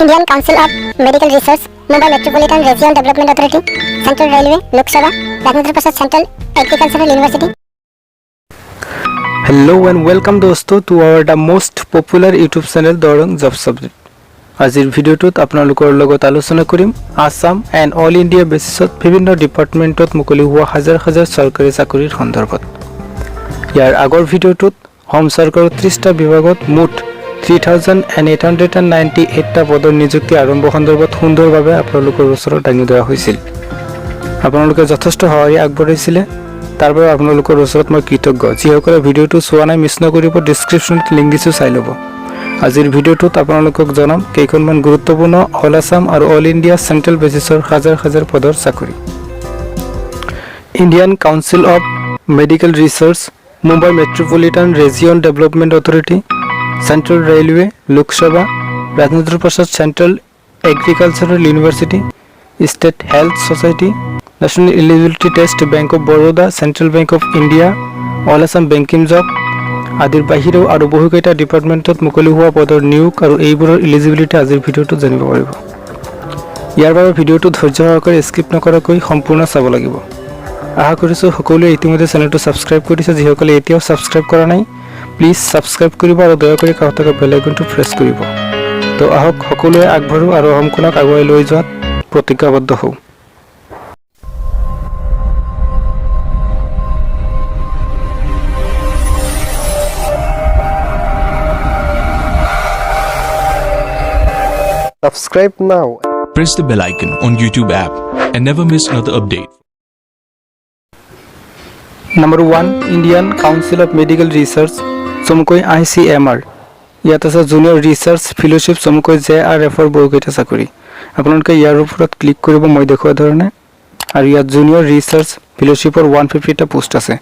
Indian Council of Medical Research, Mumbai Metropolitan Region Development Authority, Central Railway, Lok Sabha, Rajendra Prasad Central Agricultural University. Hello and welcome দোস্ত to our the most popular YouTube channel Darrang Job Subject. আজিৰ ভিডিঅ'টোত আপোনালোকৰ লগত আলোচনা কৰিম Assam and all India বেচিছত বিভিন্ন ডিপাৰ্টমেণ্টত মুকলি হোৱা হাজাৰ হাজাৰ চৰকাৰী চাকৰিৰ সন্দৰ্ভত। ইয়াৰ আগৰ ভিডিঅ'টোত অসম চৰকাৰৰ 30টা বিভাগত মুঠ 3898টা পদৰ নিযুক্তি আৰম্ভ সন্দৰ্ভত সুন্দৰভাৱে আপোনালোকৰ ওচৰত দাঙি ধৰা হৈছিল। আপোনালোকে যথেষ্ট সঁহাৰি আগবঢ়াইছিলে, তাৰ বাবে আপোনালোকৰ ওচৰত মই কৃতজ্ঞ। যিসকলে ভিডিঅ'টো চোৱা নাই, মিছ নকৰিব, ডিছক্ৰিপশ্যনত লিংক দিছোঁ, চাই ল'ব। আজিৰ ভিডিঅ'টোত আপোনালোকক জনাম কেইখনমান গুৰুত্বপূৰ্ণ অল আছাম আৰু অল ইণ্ডিয়া চেণ্ট্ৰেল বেচিছৰ হাজাৰ হাজাৰ পদৰ চাকৰি। Indian Council of Medical Research, Mumbai Metropolitan Region Development Authority, Central Railway, Lok Sabha, Rajendra Prasad Central Agricultural University, State Health Society, National Eligibility Test, Bank of Baroda, Central Bank of India, All Assam Banking Job আদিৰ বাহিৰেও আৰু বহুকেইটা ডিপাৰ্টমেণ্টত মুকলি হোৱা পদৰ নিয়োগ আৰু এইবোৰৰ ইলিজিবিলিটি আজিৰ ভিডিঅ'টোত জানিব পাৰিব। ইয়াৰ বাবে ভিডিঅ'টো ধৈৰ্য সহকাৰে স্কিপ নকৰাকৈ সম্পূৰ্ণ চাব লাগিব। আশা কৰিছোঁ সকলোৱে ইতিমধ্যে চেনেলটো ছাবস্ক্ৰাইব কৰিছে। যিসকলে এতিয়াও ছাবস্ক্ৰাইব কৰা নাই, প্লিজ ছাবস্ক্ৰাইব কৰিব আৰু দয়া কৰি কাষত থকা বেল আইকনটো প্ৰেছ কৰিব। তো আহক, সকলোৱে আগবাঢ়ো আৰু অসমখনক আগুৱাই লৈ যোৱাত প্ৰতিজ্ঞাবদ্ধ হওঁ। Subscribe now. Press the bell icon on YouTube app and never miss another update. Number 1, Indian Council of Medical Research, চমুকৈ আইচিএমআৰ। ইয়াত আছে জুনিয়ৰ ৰিচাৰ্চ ফেলোশ্বিপ, চমুকৈ জেআৰএফৰ বহুকেইটা চাকৰি। আপোনালোকে ইয়াৰ ওপৰত ক্লিক কৰিব মই দেখুওৱা ধৰণে আৰু ইয়াত জুনিয়ৰ ৰিচাৰ্চ ফেলোশ্বিপৰ 150টা পোষ্ট আছে।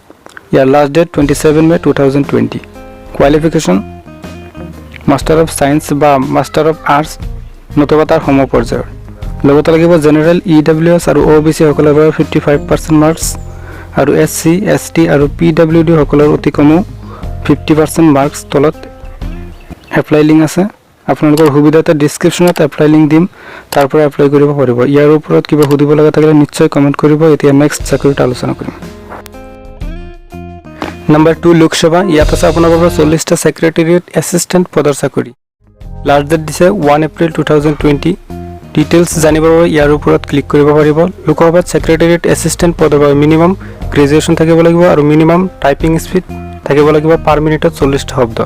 ইয়াৰ last date 27 May 2020. Qualification Master of Science বা মাষ্টাৰ অফ আৰ্টছ নতুবা তাৰ সমপৰ্যায়ৰ। লগতে লাগিব জেনেৰেল, ইডাব্লিউএছ আৰু অ' বি চি সকলৰ বাবে 55% মাৰ্কছ আৰু এছ চি, এছ টি আৰু পি ডাব্লিউ ডি সকলৰ অতি কমেও 50% মাৰ্কছ। তলত এপ্লাই লিংক আছে। আপোনালোকৰ সুবিধাতে ডিছক্ৰিপশ্যনত এপ্লাই লিংক দিম, তাৰ পৰা এপ্লাই কৰিব পাৰিব। ইয়াৰ ওপৰত কিবা সুধিব লগা থাকিলে নিশ্চয় কমেণ্ট কৰিব। এতিয়া নেক্সট চাকৰিটো আলোচনা কৰিম। নাম্বাৰ 2, লোকসভা। ইয়াত আছে আপোনাৰ বাবে 40টা ছেক্ৰেটেৰিয়েট এছিষ্টেণ্ট পদৰ চাকৰি। লাষ্ট ডেট দিছে 1 April 2020. Details জানিবৰ বাবে ইয়াৰ ওপৰত ক্লিক কৰিব পাৰিব। লোকসভাত ছেক্ৰেটেৰিয়েট এছিষ্টেণ্ট পদৰ বাবে মিনিমাম গ্ৰেজুৱেশ্যন থাকিব লাগিব আৰু মিনিমাম টাইপিং স্পীড থাকিব লাগিব পাৰ মিনিটত 40টা শব্দ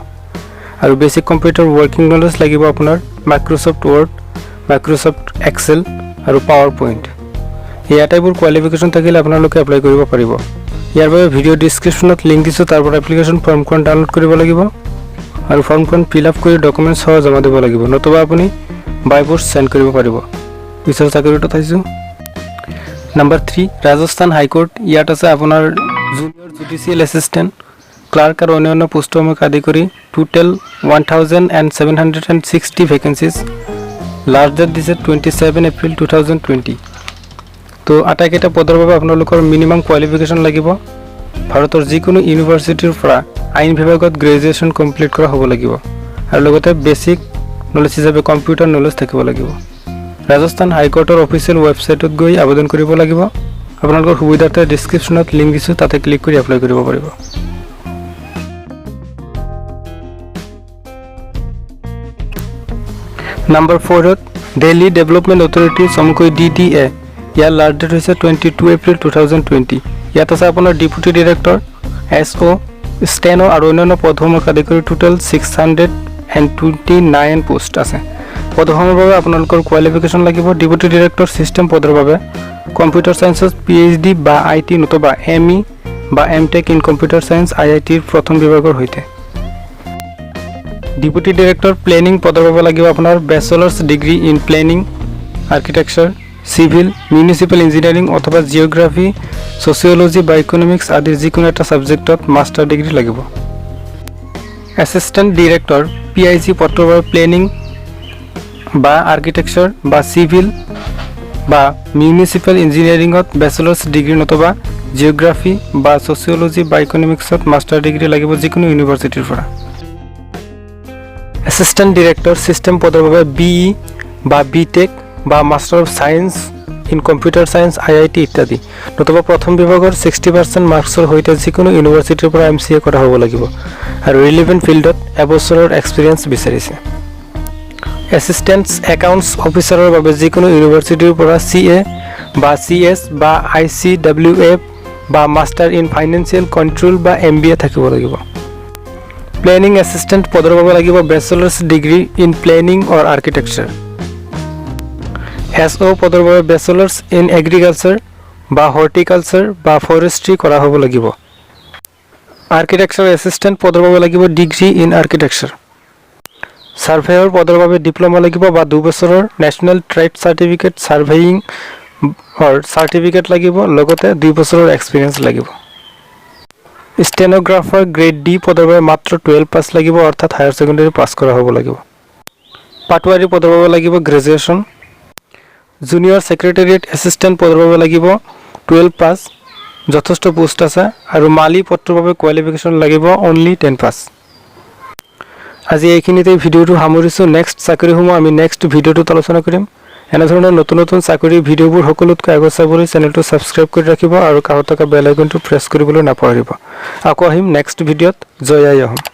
আৰু বেছিক কম্পিউটাৰ ৱৰ্কিং নলেজ লাগিব আপোনাৰ মাইক্ৰ'ছফ্ট ৱৰ্ড, মাইক্ৰ'ছফ্ট এক্সেল আৰু পাৱাৰ পইণ্ট। এই আটাইবোৰ কোৱালিফিকেশ্যন থাকিলে আপোনালোকে এপ্লাই কৰিব পাৰিব। ইয়াৰ বাবে ভিডিঅ' ডিছক্ৰিপশ্যনত লিংক দিছোঁ, তাৰ পৰা এপ্লিকেশ্যন ফৰ্মখন ডাউনলোড কৰিব লাগিব আৰু ফৰ্মখন ফিল আপ কৰি ডকুমেণ্টছ সহ জমা দিব লাগিব, নতুবা আপুনি বাই পোষ্ট চেণ্ড কৰিব পাৰিব। পিছৰ চাকৰিটোত আহিছোঁ। Number 3, Rajasthan high court. ইয়াত আছে আপোনাৰ জুনিয়ৰ জুডিচিয়েল এছিষ্টেণ্ট, ক্লাৰ্ক আৰু অন্যান্য পোষ্টসমূহ আদি কৰি total 1760 vacancies. Last date দিছে 27 April 2020. তো আটাইকেইটা পদৰ বাবে আপোনালোকৰ মিনিমাম কোৱালিফিকেশ্যন লাগিব ভাৰতৰ যিকোনো ইউনিভাৰ্চিটিৰ পৰা আইন বিভাগত গ্ৰেজুৱেশ্যন কমপ্লিট কৰা হ'ব লাগিব আৰু লগতে বেছিক নলেজ হিচাপে কম্পিউটাৰ নলেজ থাকিব লাগিব। ৰাজস্থান হাইকোৰ্টৰ অফিচিয়েল ৱেবছাইটত গৈ আবেদন কৰিব লাগিব। আপোনালোকৰ সুবিধাৰ্থে ডিছক্ৰিপশ্যনত লিংক দিছোঁ, তাতে ক্লিক কৰি এপ্লাই কৰিব পাৰিব। নাম্বাৰ 4ত দিল্লী ডেভেলপমেণ্ট অথৰিটি, চমুকৈ ডিডিএ। ইয়াৰ লাষ্ট ডেট হৈছে 22 April 2020. ইয়াত আছে আপোনাৰ ডিপুটি ডিৰেক্টৰ, এছ অ', ষ্টেন' আৰু অন্যান্য পদসমূহ আদি কৰি total 629 post আছে। পদসমূহৰ বাবে আপোনালোকৰ কোৱালিফিকেশ্যন লাগিব ডিপুটি ডিৰেক্টৰ ছিষ্টেম পদৰ বাবে কম্পিউটাৰ ছায়েন্সত পিএইচডি বা IT নতুবা এমই বা M Tech in computer science আইআইটিৰ প্ৰথম বিভাগৰ সৈতে। ডিপুটি ডিৰেক্টৰ প্লেনিং পদৰ বাবে লাগিব আপোনাৰ bachelor's degree in planning, architecture, civil, municipal engineering অথবা জিঅ'গ্ৰাফী, ছ'চিয়লজি বা ইকনমিক্স আদিৰ যিকোনো এটা ছাবজেক্টত মাষ্টাৰ ডিগ্ৰী লাগিব। এছিষ্টেণ্ট ডিৰেক্টৰ পিআইজি পদটোৰ বাবে প্লেনিং বা আৰ্কিটেকচাৰ বা চিভিল বা মিউনিচিপেল ইঞ্জিনিয়াৰিঙত বেচেলাৰ্ছ ডিগ্ৰী নতুবা জিঅ'গ্ৰাফী বা ছ'চিয়লজি বা ইকনমিক্সত মাষ্টাৰ ডিগ্ৰী লাগিব যিকোনো ইউনিভাৰ্চিটিৰ পৰা। এছিষ্টেণ্ট ডিৰেক্টৰ ছিষ্টেম পদৰ বাবে বিই বা বি টেক বা Master of Science in Computer Science, IIT ইত্যাদি, নতুবা প্ৰথম বিভাগৰ 60% মাৰ্কছৰ সৈতে যিকোনো ইউনিভাৰ্চিটিৰ পৰা এমচিএ কৰা হ'ব লাগিব আৰু ৰিলিভেণ্ট ফিল্ডত এবছৰৰ এক্সপিৰিয়েঞ্চ বিচাৰিছে। এছিষ্টেণ্ট একাউণ্টছ অফিচাৰৰ বাবে যিকোনো ইউনিভাৰ্চিটিৰ পৰা চি এ বা চি এছ বা আইচিডব্লিউ এ বা মাষ্টাৰ ইন ফাইনেন্সিয়েল কণ্ট্ৰল বা এমবিএ থাকিব লাগিব। প্লেনিং এছিষ্টেণ্ট পদৰ বাবে লাগিব Bachelor's degree in planning or architecture। SO পদৰ বাবে বেচেলাৰ্ছ ইন এগ্ৰিকালচাৰ বা হৰ্টিকালচাৰ বা ফৰেষ্ট্ৰি কৰা হ'ব লাগিব। আৰ্কিটেকচাৰ এছিষ্টেণ্ট পদৰ বাবে লাগিব ডিগ্ৰী ইন আৰ্কিটেকচাৰ। ছাৰ্ভেয়ৰ পদৰ বাবে ডিপ্ল'মা লাগিব বা 2 বছৰৰ নেশ্যনেল ট্ৰেড চাৰ্টিফিকেট ছাৰ্ভেয়িং চাৰ্টিফিকেট লাগিব, লগতে 2 বছৰৰ এক্সপিৰিয়েঞ্চ লাগিব। ষ্টেন'গ্ৰাফাৰ গ্ৰেড ডি পদৰ বাবে মাত্ৰ 12 পাছ লাগিব, অৰ্থাৎ হায়াৰ ছেকেণ্ডেৰী পাছ কৰা হ'ব লাগিব। পাটোৱাৰী পদৰ বাবে লাগিব গ্ৰেজুৱেশ্যন। জুনিয়ৰ ছেক্ৰেটেৰিয়েট এছিষ্টেণ্ট পদৰ বাবে লাগিব 12 পাছ, যথেষ্ট পোষ্ট আছে। আৰু মালি পদটোৰ বাবে কোৱালিফিকেশ্যন লাগিব অনলি 10 পাছ। আজি এইখিনিতে ভিডিঅ'টো সামৰিছোঁ। নেক্সট চাকৰিসমূহ আমি নেক্সট ভিডিঅ'টোত আলোচনা কৰিম। এনেধৰণৰ নতুন নতুন চাকৰিৰ ভিডিঅ'বোৰ সকলোতকৈ আগত চাবলৈ চেনেলটো ছাবস্ক্ৰাইব কৰি ৰাখিব আৰু কাষত থকা বেল আইকনটো প্ৰেছ কৰিবলৈ নাপাহৰিব। আকৌ আহিম নেক্সট ভিডিঅ'ত। জয় আই অসম।